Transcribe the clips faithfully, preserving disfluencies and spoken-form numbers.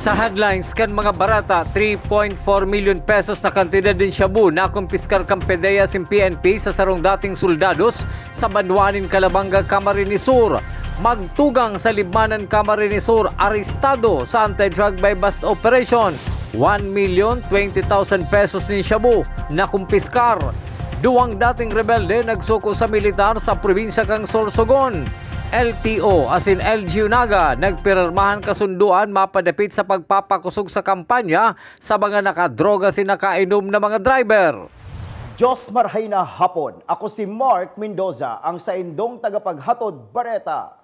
Sa headlines kan mga bareta, three point four milyon pesos na kantidad nin shabu na kumpiskar kan PDEA asin P N P sa sarong dating soldados sa banwa nin Calabanga, Camarines Sur. Magtugang sa Libmanan, Camarines Sur, arestado sa anti-drug buy-bust operation. One million twenty thousand pesos nin shabu na kumpiskar. Duwang dating rebelde nagsuko sa militar sa probinsya kan Sorsogon. L T O asin L G U Naga nagpirmahan kasundoan mapadapit sa pagpapakosog sa kampanya sa mga nakadroga asin nakainom na mga driver. Diyos marhay na hapon. Ako si Mark Mendoza, ang saindong tagapaghatod bareta.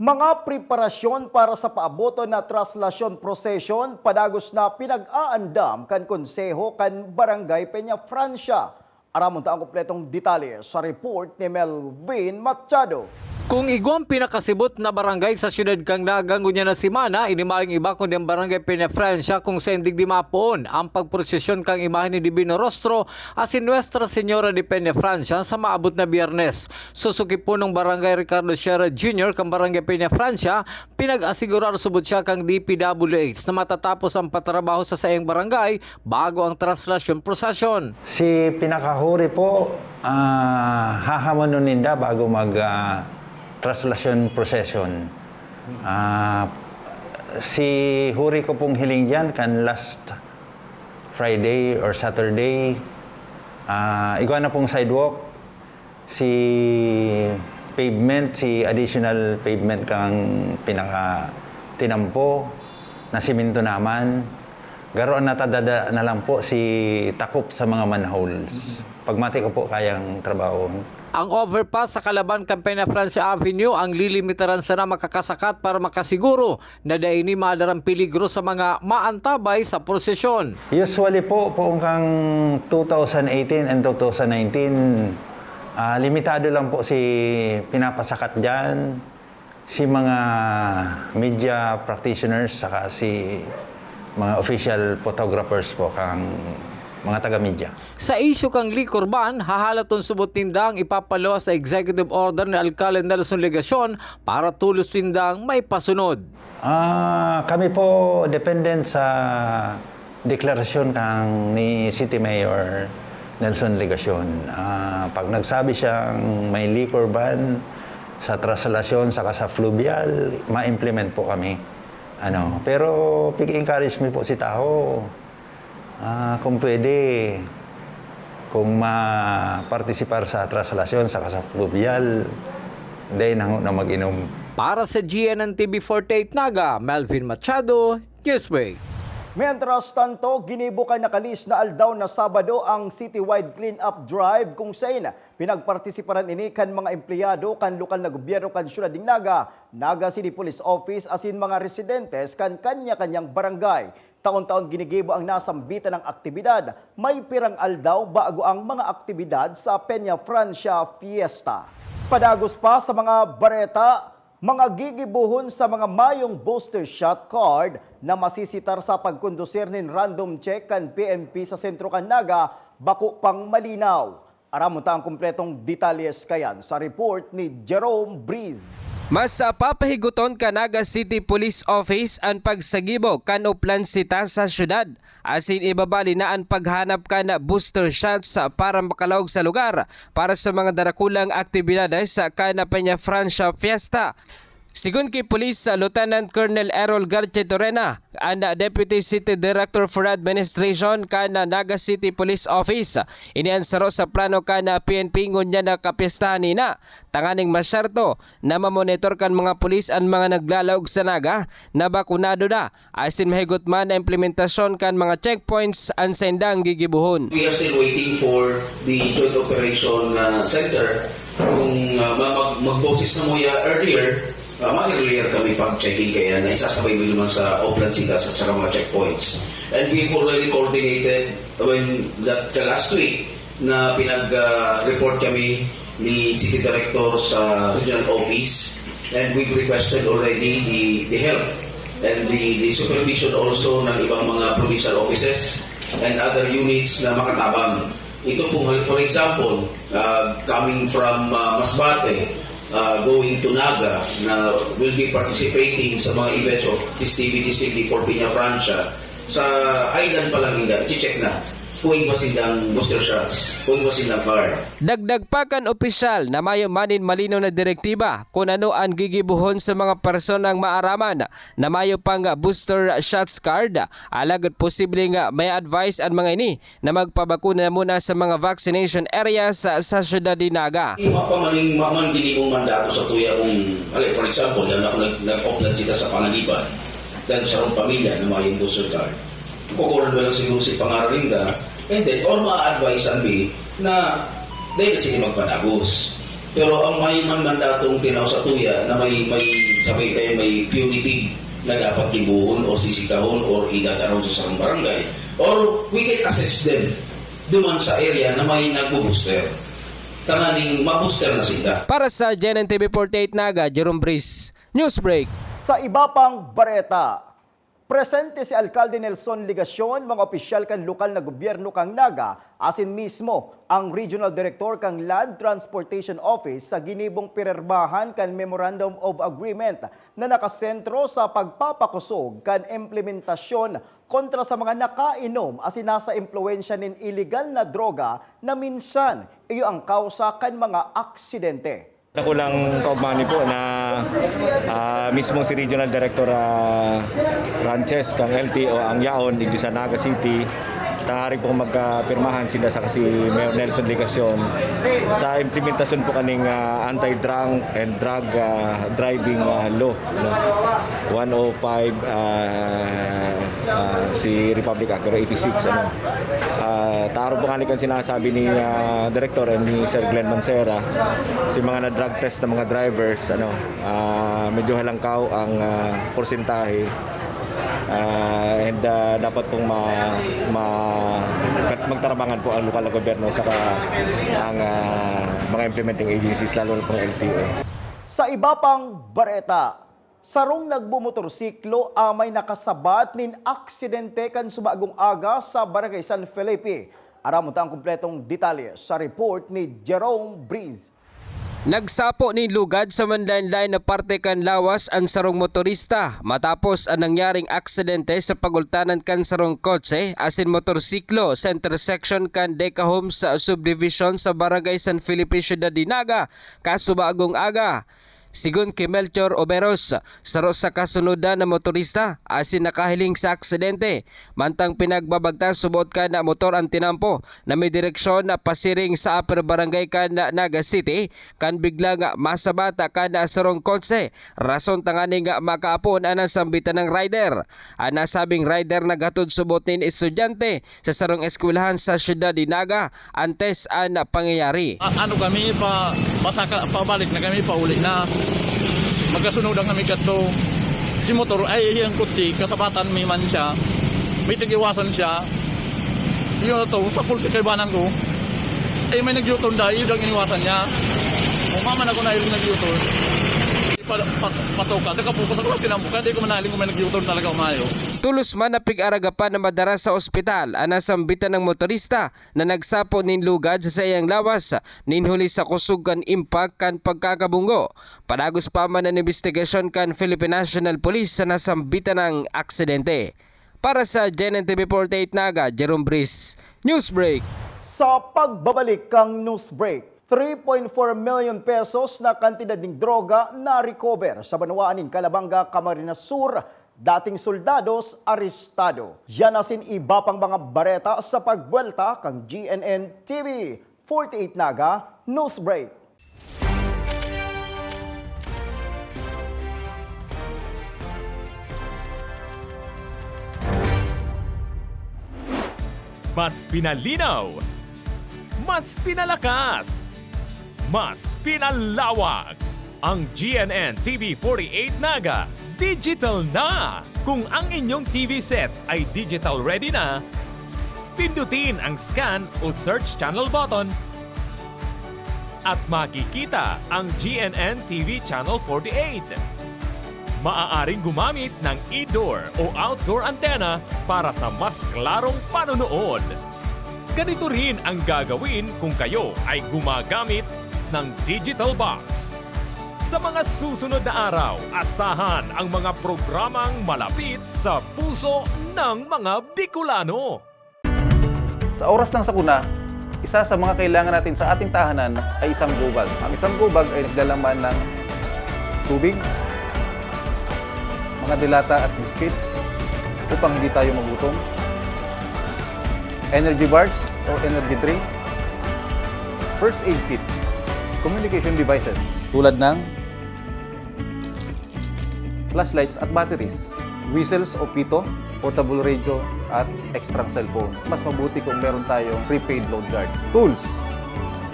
Mga preparasyon para sa paaboton na traslasyon procession padagos na pinag-aandam kan Konseho kan Barangay Peñafrancia. Aramon ta ang kompletong detalye sa report ni Melvin Machado. Kung igwang pinakasibot na barangay sa siyudad kan Naga ngunyan na semana, ini mayong iba kundi ang Barangay Peñafrancia, kung saen digdi mapoon ang pagprosesyon kan imahe ni Divino Rostro asin Nuestra Señora de Peñafrancia sa maabot na Biyernes. Susuki punong Barangay Ricardo Sierra Junior kan Barangay Peñafrancia, pinag-asigurar subot siya kan D P W H na matatapos ang patrabaho sa saiyang barangay bago ang traslasyon prosesyon. Si pinakahuri po, ah, hahamanon ninda bago mag, ah, traslasyon procession. Ah, si huri ko pong hiling diyan kan last Friday or Saturday, ah, igwa na pong sidewalk, si pavement, si additional pavement kang pinaka tinampo, nasimento naman. Garo ang natadada na lang po si takop sa mga manholes. Pagmati ko po kayang trabaho. Ang overpass sa kalaban kan Peñafrancia Avenue ang lilimitaran sana makakasakat para makasiguro na dai ini madarang peligro sa mga maantabay sa prosesyon. Usually po, poon kang two thousand eighteen and two thousand nineteen, ah, limitado lang po si pinapasakat diyan, si mga media practitioners, saka si mga official photographers po kang mga taga-media. Sa isyu kan liquor ban, hahalaton subot ninda ang ipapaluwas sa executive order ni Alcalde Nelson Legacion para tolos nindang maipasunod. Ah, kami po dependent sa deklarasyon kang ni City Mayor Nelson Legacion. Ah, pag nagsabi siyang may liquor ban sa traslasyon saka sa fluvial, ma-implement po kami. Ano, pero pig-encourage mi po si tawo. Ah, kung pwede, kung ma-partisipar sa traslasyon saka sa fluvial, dai na ho na mag-inom. Para sa G N N T V forty-eight Naga, Melvin Machado, Newsbreak. Mientras tanto, ginibo kan nakalihis na aldaw na Sabado ang citywide clean-up drive, kung saen pinagpartisiparan ini kan mga empleyado kan lokal na gobyerno kan siyudad nin Naga, Naga City Police Office asin mga residentes kan kanya-kanyang barangay. Taon-taon ginigibo ang nasambitan na aktibidad, may pirang aldaw bago ang mga aktibidad sa Peñafrancia Fiesta. Padagos pa sa mga bareta, mga gigibohon sa mga mayong booster shot card na masisitar sa pagkondusir nin random check kan P N P sa sentro kan Naga, bako pang malinaw. Aramon ta ang kompletong detalyes kayan sa report ni Jerome Breeze. Mas, ah, papahigoton kan Naga City Police Office an pagsagibo kan oplansita sa syudad, asin ibabali na an paghanap kan booster shots para makalaog sa lugar para sa mga darakulang aktibidades kan Peñafrancia Fiesta. Sigon ki Police Lieutenant Colonel Errol Garchitorena, an Deputy City Director for Administration kan Naga City Police Office, ini an saro sa plano kan P N P ngunyan na kapyestahan nina, tanganing masyerto na mamonitor kan mga pulis an mga naglalaog sa Naga na bakunado na, asin mahigot man na implementasyon kan mga checkpoints an saindang gigibohon. We are still waiting for the Joint Operation, uh, Center. Kung, uh, ma-, mag-, magboses na mo ya earlier, uh, ma-earlier kami pag-checking kaya na isasabay mo naman sa Oplansita sa, sa mga checkpoints. And we've already coordinated when that, the last week na pinag, uh, report kami ni City Director sa regional office, and we've requested already the, the help and the, the supervision also ng ibang mga provincial offices and other units na makatabang. Ito pong, for example, uh, coming from, uh, Masbate, uh, going to Naga na will be participating sa mga events of festivities ni for Peñafrancia, sa island pa lang ninda, i-check na kung iba sindang booster shots, kung iba sindang card. Dagdag pa kan opisyal na mayo man nin malinaw na direktiba kun ano an gigibohon sa mga personang maaraman na mayo pang booster shots card, alagad posible nga may advice an mga ini na magpabakuna muna sa mga vaccination areas sa, sa siyudad ni Naga. Iba pa maning maman ginibong mandato sa tuya kung, ali, for example, yan ako nag, nag-oplan sila sa panganiban dahil sa rong pamilya na mayong booster card. Kukuran mo lang siguro si pangaran ninda, and then, or ma-advise an bi na dahil sila magpanagos. Pero ang may man mandatong tinao sa tuya na may, may sabay tayo may punitive na dapat gibuhon or sisikahon or idadaraw sa sarong barangay, or we can assess them duman sa area na may nagbo-booster. Tanganing ma-booster na sila. Para sa G N N T V forty-eight Naga, Jerome Breeze, Newsbreak. Sa iba pang bareta, presente si Alkalde Nelson Legacion, mga opisyal kan lokal na gobyerno kan Naga, asin mismo ang Regional Director kan Land Transportation Office sa ginibong pirermahan kan Memorandum of Agreement na nakasentro sa pagpapakosog kan implementasyon kontra sa mga nakainom asin nasa impluwensya nin iligal na droga na minsan iyo ang kausa kan mga aksidente. Dakulang kaugmahan po na, ah, mismo si Regional Director, ah, Ranches kang L T O ang yaon digdi sa Naga City, tangarig po magkapirmahan sila sa kasi Mayor Nelson Legacion sa implementasyon po kaning, ah, anti-drunk and drug, ah, driving, ah, law, no? One oh five, ah, ah, si Republic Act, pero eighty-six, ano. Ah, taro po nga ni kan sinasabi ni, ah, Director and ni Sir Glenn Mancera, si mga na-drug test na mga drivers, ano, ah, medyo halangkaw ang, ah, porsentahe. Ah, and, ah, dapat pong ma-, ma-, magtarabangan po ang lokal na gobyerno saka ang, ah, mga implementing agencies, lalo na pong L T O. Sa iba pang bareta, sarong nagmomotorsiklo amay nakasabat nin aksidente kan subagong aga sa Barangay San Felipe. Aramon ta ang kompletong detalye sa report ni Jerome Breeze. Nagsapo nin lugad sa manlaen-laen na parte kan lawas an sarong motorista matapos an nangyaring aksidente sa pagultanan kan sarong kotse asin motorsiklo sa intersection kan Deca Homes Subdivision sa Barangay San Felipe, Siyudad de Naga, kasubagong aga. Sigon ki Melchor Oberos, saro sa kasunodan na motorista asin nakahiling sa aksidente, mantang pinagbabagtas subot kan motor an tinampo na may direksyon na pasiring sa Upper Barangay kan Naga City, kan biglang masabat kan sarong kotse, rason tanganing makaapon an nasambitan ng rider. An nasabing rider naghatod subot nin estudyante sa sarong eskwelahan sa siyudad ni Naga antes an pangyayari. A-, ano kami, pa, pasaka, pabalik na kami, pauli na. Magkasunodan kami kadto. Si motor, ay, iyang kutsi, kasabatan mi man siya. May tag-iwasan siya. Yun na to, sa pulsi kaibanan ko. Eh, may nag-U-turn dahil, yun ang iniwasan niya. O, mama na ko na yung nag-U-turn. Pa-, pa-, patoka, sa kapukas ako, sinambukan, di ko manaling kung may nag-U-turn talaga umayo. Tulos man na pig-aragapan na madara sa ospital an nasambitan ng motorista na nagsapo nin lugad sa saiyang lawas nin huli sa kusog kan impact kan pagkakabunggo. Padagos pa man an imbestigasyon kan Philippine National Police sa nasambitan ng aksidente. Para sa G N N T V forty-eight Naga, Jerome Breeze, Newsbreak. Sa pagbabalik kang Newsbreak, three point four million pesos na kantidad nin droga na-recover sa banwaan nin Calabanga, Camarines Sur, dating soldados arestado. Yan asin iba pang mga bareta sa pagbuwelta kan G N N T V forty-eight Naga Newsbreak. Mas pinalinaw, mas pinalakas, mas pinalawak. Ang G N N T V forty-eight Naga digital na! Kung ang inyong T V sets ay digital ready na, pindutin ang scan o search channel button at makikita ang G N N T V Channel forty-eight. Maaaring gumamit ng indoor o outdoor antenna para sa mas klarong panonood. Ganito rin ang gagawin kung kayo ay gumagamit ng digital box. Sa mga susunod na araw, asahan ang mga programang malapit sa puso ng mga Bicolano. Sa oras ng sakuna, isa sa mga kailangan natin sa ating tahanan ay isang gobag. Ang isang gobag ay naglalaman ng tubig, mga delata at biscuits upang hindi tayo magutom, energy bars or energy drink, first aid kit, communication devices tulad ng flashlights at batteries, whistles o pito, portable radio, at extrang cellphone. Mas mabuti kung meron tayong prepaid load guard. Tools,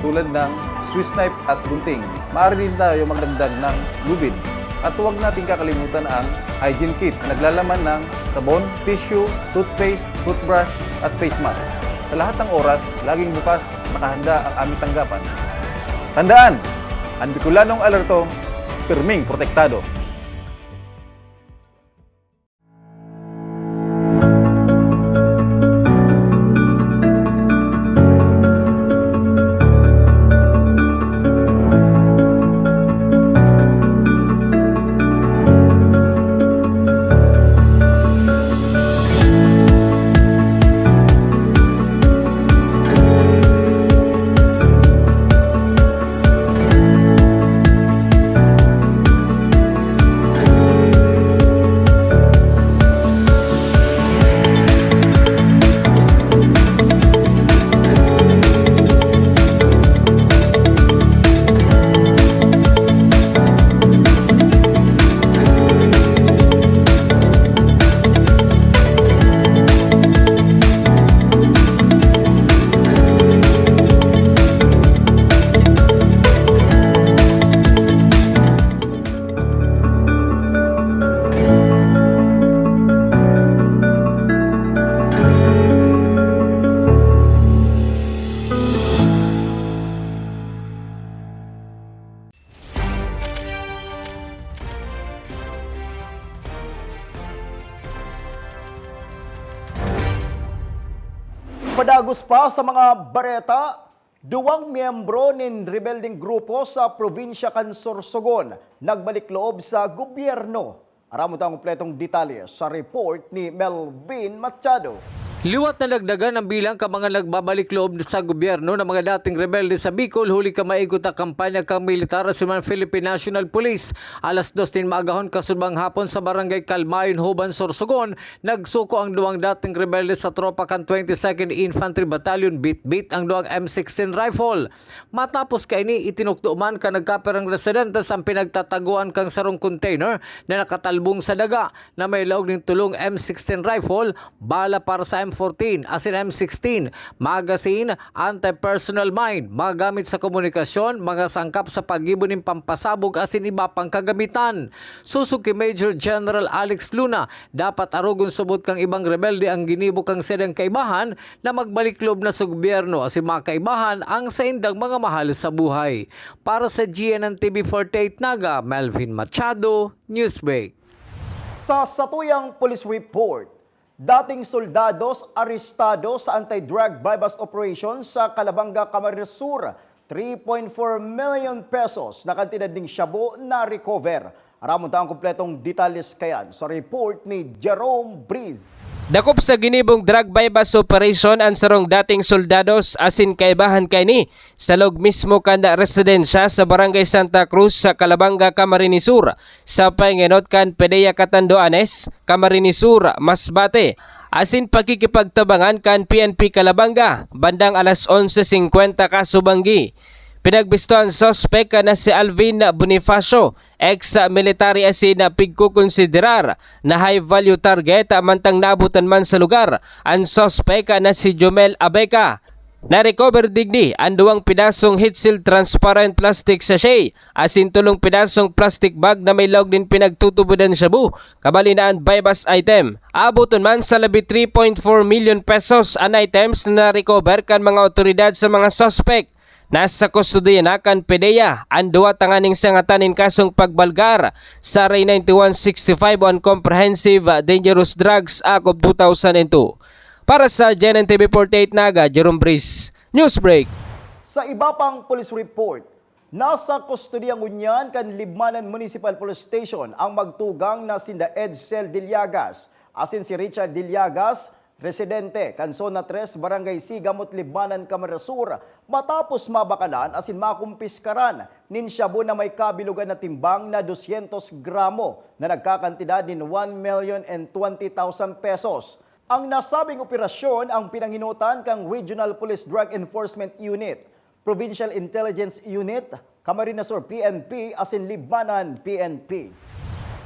tulad ng Swiss knife at gunting. Maaari din tayo magdagdag ng lubid. At huwag nating kakalimutan ang hygiene kit na naglalaman ng sabon, tissue, toothpaste, toothbrush, at face mask. Sa lahat ng oras, laging bukas, nakahanda ang aming tanggapan. Tandaan, ang Bicolanong alerto, pirming protektado. Padagos pa sa mga bareta, duwang miyembro nin rebeldeng grupo sa probinsya kan Sorsogon nagbalik loob sa gobyerno. Aramon ta ang kompletong detalye sa report ni Melvin Machado. Liwat na dagdagan ang bilang kan mga nagbabalik loob sa gobyerno na mga dating rebelde sa Bicol huli kan maigot na kampanya kan militar asin mga Philippine National Police. Alas dos nin maagahon kasunod hapon sa Barangay Calmayon, Juban, Sorsogon, nagsuko ang duwang dating rebelde sa tropa kan twenty-second Infantry Battalion, bitbit ang duwang M sixteen rifle. Matapos kaini, itinukdo man kan nagkapirang residentes an pinagtatagoan kan sarong container na nakatalbong sa daga na may laog nin tolong M sixteen rifle, bala para sa M fourteen asin M sixteen, magazine, anti-personnel mine, mga gamit sa komunikasyon, mga sangkap sa paggibo nin pampasabog asin iba pang kagamitan. Sosog ki Major General Alex Luna, dapat arogon subot kan ibang rebelde an ginibo kan saindang kaibahan na magbalik loob na sa gobyerno asin mga kaibahan ang saindang mga mahal sa buhay. Para sa G N N T V forty-eight Naga, Melvin Machado, Newsbreak. Sa satuyang police report, dating soldados arestado sa anti-drug buy-bust operation sa Calabanga, Camarines Sur. Three point four million pesos na kantidad nin shabu na-recover. Aramon ta ang kompletong detalye kaiyan sa report ni Jerome Breeze. Dakop sa ginibong drug buy-bust operation an sarong dating soldados asin kaibahan kaini sa laog mismo kan residensya sa Barangay Santa Cruz sa Calabanga, Camarines Sur, sa paingenot kan PDEA Catanduanes, Camarines Sur, Masbate, asin pakikipagtabangan kan P N P Calabanga bandang alas onse singkwenta kasubanggi. Pinagbisto an suspek na si Alvin Bonifacio, ex-military asin pigkokonsiderar na high-value target mantang naabotan man sa lugar an suspek na si Jomel Abeca. Na-recover digdi an duwang pidasong heat-sealed transparent plastic sachet asin tolong pidasong plastic bag na may laog nin pinagtutubodan shabu, kabali na an buy-bust item. Aboton man sa labi three point four million pesos an items na na-recover kan mga awtoridad sa mga suspek. Nasa kustodiya na kan PDEA an duwa tanganing sangatan nin kasong pagbalgar sa R A ninety-one sixty-five o an Comprehensive Dangerous Drugs Act of two thousand two. Para sa G N N T V forty-eight Naga, Jerome Breeze, Newsbreak. Sa iba pang police report, Nasa kustodiya ngunyan kan Libmanan Municipal Police Station ang magtugang na sinda Edsel Dillagas asin si Richard Dillagas, residente kan Zona tres, Barangay Sigamot, Libmanan, Camarines Sur, matapos mabakalan asin makumpiskaran nin shabu na may kabilugan na timbang na dosyentos gramo na nagkakantidad nin one million and twenty thousand pesos. Ang nasabing operasyon ang pinangenotan kan Regional Police Drug Enforcement Unit, Provincial Intelligence Unit, Camarines Sur P N P asin Libmanan P N P.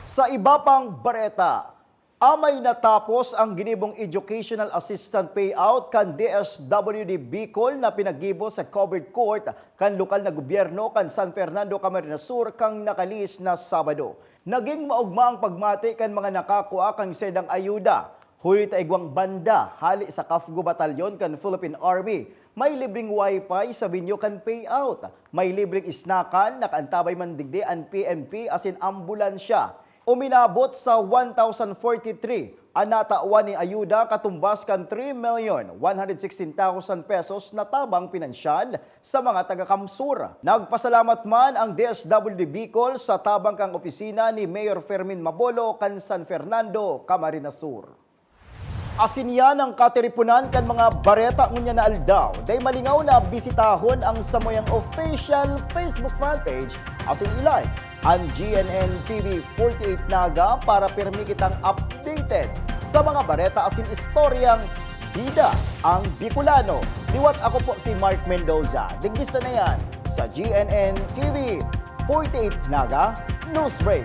Sa iba pang bareta, amay natapos ang ginibong Educational Assistant Payout kan D S W D Bicol na pinaggibo sa covered court kan lokal na gobyerno kan San Fernando, Camarines Sur kan nakalihis na Sabado. Naging maogma ang pagmati kan mga nakakua kan saindang ayuda. Huli ta igwang banda hale sa CAFGU Batalyon kan Philippine Army, may libreng wifi sa venue kan payout, may libreng isnakan, nakaantabay man digdi an P N P asin ambulansya. Uminabot sa one thousand forty-three an natawan nin ayuda, katumbas kan three million one hundred sixteen thousand pesos na tabang pinansyal sa mga taga-CamSur. Nagpasalamat man ang D S W D Bicol sa tabang kan opisina ni Mayor Fermin Mabolo kan San Fernando, Camarines Sur. Asin yan ang katiriponan kan mga bareta ngunyan na aldaw. Dai malingaw na bisitahon ang samuyang official Facebook fanpage asin i-like an G N N T V forty-eight Naga para pirmi kitang updated sa mga bareta asin istoryang bida ang Bicolano. Liwat ako po si Mark Mendoza. Digdi sana yan sa G N N T V forty-eight Naga Newsbreak.